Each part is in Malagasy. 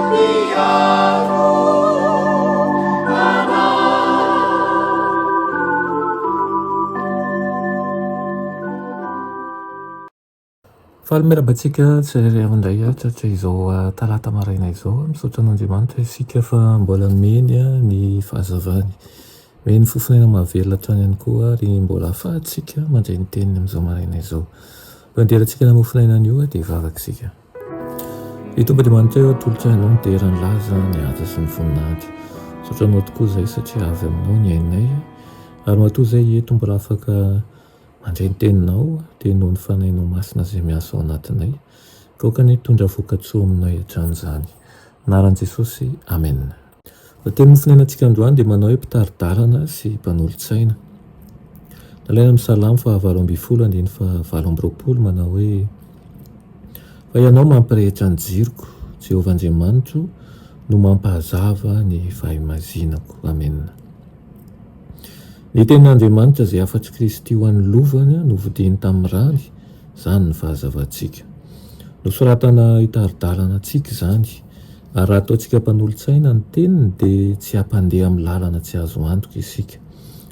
mpiaro anay. Faly miarahaba antsika tsirairay avy indray tratra izao talata maraina izao. Misaotra an'Andriamanitra isika fa mbola nomeny ny fahazavany. Omeny fofon'aina mahavelona hatrany ihany koa ary mbola ahafahantsika mandre ny teniny amin'izao maraina izao. Alohan'ny hidirantsika any amin'ny mofon'aina anio dia hivavaka isika. Ry Tompo Andriamanitra ô, atolotra Anao ny dera, ny laza, ny haja sy ny voninahitra. Misaotra Anao tokoa izahay satria avy Aminao ny ainay ary matoa izahay eto mbola afaka mandre ny Teninao dia noho ny Fanahinao Masina izay miasa ao anatinay. Ka aoka anie hitondra vokatsoa aminay hatrany izany. Anaran'i Jesosy, Amena. Ny teny nofonenantsika androany dia manao hoe mpitari-dalana sy mpanolotsaina. Nalaina amin'ny Salamo faha 18 andininy faha 28 manao hoe, Fa Ianao mampirehitra ny jiroko, Jehovah Andriamanitro no mampahazava ny fahimazinako. Amena. Ny tenin'Andriamanitra izay hafatr'i Kristy ho an'ny lovany novidiany tamin'ny rany, izany ny fahazavantsika. Nosoratana hitari-dalana antsika izany. Ary raha ataontsika mpanolotsaina ny teniny dia tsy hampandeha amin'ny lalana tsy azo antoka isika.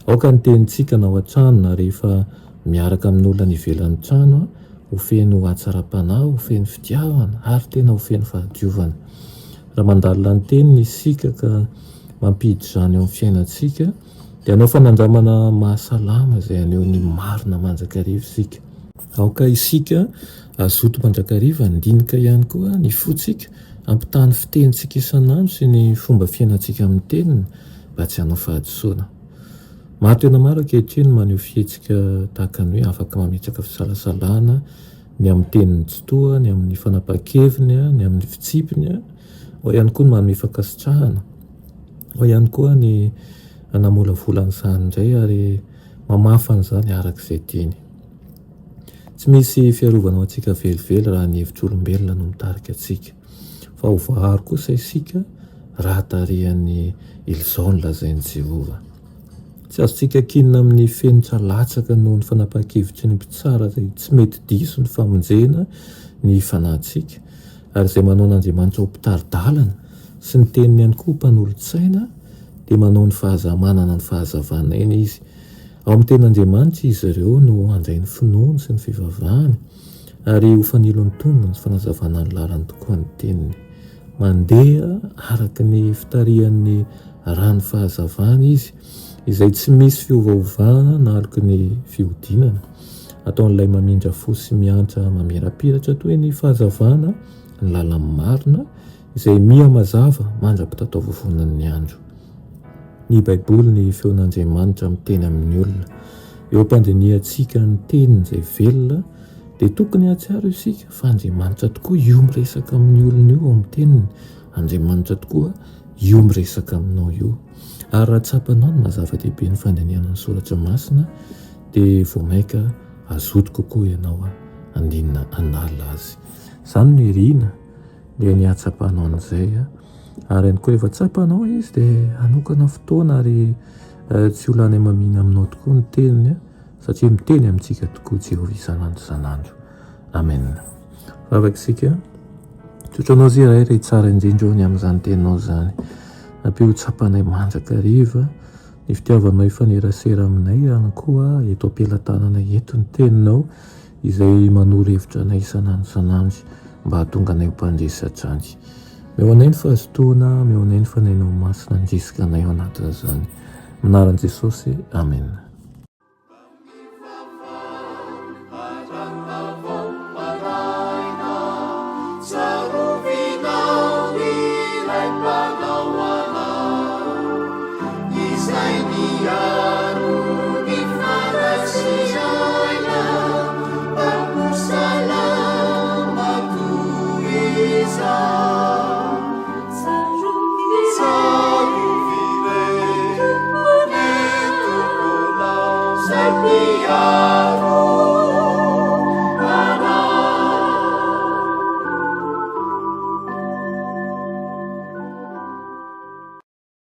Aoka ny tenintsika na ao an-trano na rehefa miaraka amin'olona any ivelan'ny trano ho feno hatsaram-panahy, ho feno fitiavana ary tena ho feno fahadiovana. Raha mandalina ny teniny isika ka mampiditra izany eo amin'ny fiainantsika dia hanao fanandramana mahasalama izay haneho ny marina mandrakariva isika. Aoka isika hazoto mandrakariva handinika ihany koa ny fontsika, hampitaha ny fitenintsika isan'andro sy ny fomba fiainantsika amin'ny teniny mba tsy hanao fahadisoana. Maro tena maro ankehitriny no maneho fihetsika tahaka ny hoe afaka mametraka fisalasalana ny amin'ny teniny tsitoha, ny amin'ny fanapahan-keviny, ny amin'ny fitsipiny, ao ihany koa ny manome fankasitrahana, ao ihany koa ny namolavola an'izany indray ary mamafa an'izany araka izay tiany. Tsy misy fiarovana ho antsika velively raha ny hevitr'olombelona no mitarika antsika, fa ho voaaro kosa isika raha tarihan'ny ilzao ny lazain'i Jehovah. Tsy azontsika ankinina amin'ny fenitra latsaka noho ny fanapahan-kevitry ny mpitsara izay tsy mety diso ny famonjena ny fanahintsika, ary izay manao an'Andriamanitra ho mpitari-dalana sy ny Teniny ihany koa ho mpanolo-tsaina dia manao ny fahaza manana ny fahazavan'aina izy. Ao amin'ny Tenin'Andriamanitra izy ireo no handray ny finoany sy ny fivavahany, ary ho fanilon'ny tongony sy fanazavana ny lalany tokoa ny Teniny. Mandeha araka ny fitarihan'ny rano fahazavana izy, izay tsy misy fiovaovana na aloky ny fihodinana. Ataon'ilay mamindra fo sy miantra mamirapiratra toy ny fahazavana ny lalany marina, izay miha-mazava mandra-pitataovovonan'ny andro. Ny Baiboly ny feon'Andriamanitra miteny amin'ny olona. Eo am-pandinihantsika ny Teniny izay velona, dia tokony hahatsiaro isika fa Andriamanitra tokoa io miresaka amin'ny olona io ao amin'ny Teniny. Andriamanitra tokoa io miresaka aminao io. Ary raha tsapanao ny maha-zava-dehibe ny fandinihana ny Soratra Masina, dia vao mainka hazoto kokoa ianao handinina hanalina azy. Izany no irina. dia ny hahatsapanao an'izay ary ihany koa rehefa tsapanao izy dia hanokana fotoana ary tsy ho lany hamamiana aminao tokoa ny teniny satria miteny amintsika tokoa Jehovah isan'andro isan'andro. Amen. Vavaka isika. Tsotra anao zy Ray ry tsara indrindra eo ny amin'izany teninao izany. Ampio ho tsapanay mandrakariva ny fitiavanao hifanerasera aminay ihany koa eto am-pelatananay eto ny teninao izay manoro hevitra anay isan'andro isan'andro mba hahatonga anay ho mpandresy hatrany. Omeo anay ny fahazotoana, omeo anay ny Fanahinao Masina handrisika anay ao anatin'izany. Amin'ny anaran'i Jesosy, amena.